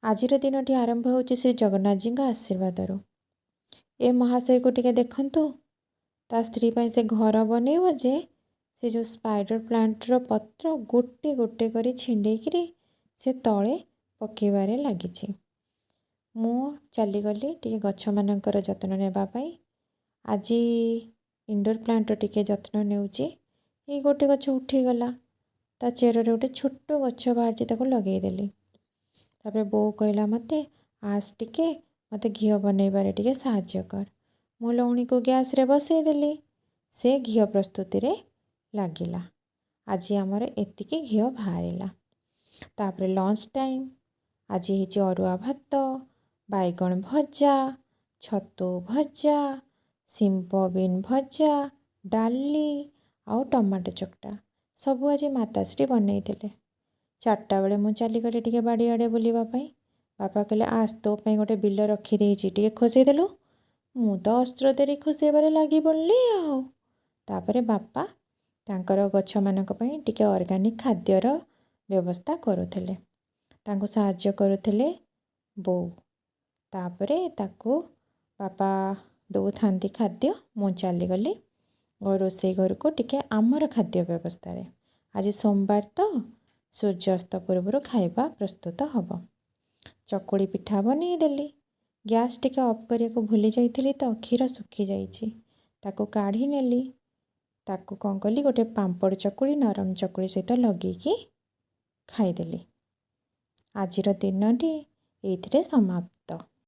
ଆଜିର ଦିନଟି ଆରମ୍ଭ ହେଉଛି ଶ୍ରୀ ଜଗନ୍ନାଥଜୀଙ୍କ ଆଶୀର୍ବାଦରୁ। ଏ ମହାଶୟକୁ ଟିକେ ଦେଖନ୍ତୁ। ତା ସ୍ତ୍ରୀ ପାଇଁ ସେ ଘର ବନେଇବ ଯେ ସେ ଯେଉଁ ସ୍ପାଇଡ଼ର ପ୍ଲାଣ୍ଟର ପତ୍ର ଗୋଟେ ଗୋଟେ କରି ଛିଣ୍ଡେଇକିରି ସେ ତଳେ ପକେଇବାରେ ଲାଗିଛି। ମୁଁ ଚାଲିଗଲି ଟିକେ ଗଛମାନଙ୍କର ଯତ୍ନ ନେବା ପାଇଁ। ଆଜି ଇନଡୋର୍ ପ୍ଲାଣ୍ଟର ଟିକେ ଯତ୍ନ ନେଉଛି। ଏଇ ଗୋଟେ ଗଛ ଉଠିଗଲା, ତା ଚେରରେ ଗୋଟେ ଛୋଟ ଗଛ ବାହାରିଛି, ତାକୁ ଲଗେଇଦେଲି। ତାପରେ ବୋଉ କହିଲା ମୋତେ, ଆସ ଟିକେ ମୋତେ ଘିଅ ବନେଇବାରେ ଟିକେ ସାହାଯ୍ୟ କର। ମୁଁ ଲହୁଣୀକୁ ଗ୍ୟାସ୍ରେ ବସେଇଦେଲି, ସେ ଘିଅ ପ୍ରସ୍ତୁତିରେ ଲାଗିଲା। ଆଜି ଆମର ଏତିକି ଘିଅ ବାହାରିଲା। ତାପରେ ଲଞ୍ଚ ଟାଇମ୍। ଆଜି ହେଇଛି ଅରୁଆ ଭାତ, ବାଇଗଣ ଭଜା, ଛତୁ ଭଜା, ଶିମ୍ବ ବିନ୍ ଭଜା, ଡାଲି ଆଉ ଟମାଟୋ ଚକଟା। ସବୁ ଆଜି ମାତାଶ୍ରୀ ବନେଇଥିଲେ। 4ଟା ବେଳେ ମୁଁ ଚାଲିଗଲି ଟିକେ ବାଡ଼ିଆଡ଼େ ବୁଲିବା ପାଇଁ। ବାପା କହିଲେ, ଆସ, ତୋ ପାଇଁ ଗୋଟେ ବିଲ ରଖିଦେଇଛି, ଟିକେ ଖୋସେଇଦେଲୁ। ମୁଁ ତ ଅସ୍ତ୍ର ଧରି ଖୋସେଇବାରେ ଲାଗି ପଡ଼ିଲି ଆଉ। ତାପରେ ବାପା ତାଙ୍କର ଗଛମାନଙ୍କ ପାଇଁ ଟିକେ ଅର୍ଗାନିକ୍ ଖାଦ୍ୟର ବ୍ୟବସ୍ଥା କରୁଥିଲେ, ତାଙ୍କୁ ସାହାଯ୍ୟ କରୁଥିଲେ ବୋଉ। ତାପରେ ତାକୁ ବାପା ଦେଉଥାନ୍ତି ଖାଦ୍ୟ। ମୁଁ ଚାଲିଗଲି ରୋଷେଇ ଘରକୁ ଟିକେ ଆମର ଖାଦ୍ୟ ବ୍ୟବସ୍ଥାରେ। ଆଜି ସୋମବାର ତ, ସୂର୍ଯ୍ୟାସ୍ତ ପୂର୍ବରୁ ଖାଇବା ପ୍ରସ୍ତୁତ ହେବ। ଚକୁଳି ପିଠା ବନେଇଦେଲି। ଗ୍ୟାସ୍ ଟିକେ ଅଫ୍ କରିବାକୁ ଭୁଲି ଯାଇଥିଲି ତ କ୍ଷୀର ଶୁଖିଯାଇଛି। ତାକୁ କାଢ଼ି ନେଲି। ତାକୁ କ'ଣ କଲି, ଗୋଟେ ପାମ୍ପଡ଼ ଚକୁଳି ନରମ ଚକୁଳି ସହିତ ଲଗେଇକି ଖାଇଦେଲି। ଆଜିର ଦିନଟି ଏଇଥିରେ ସମାପ୍ତ।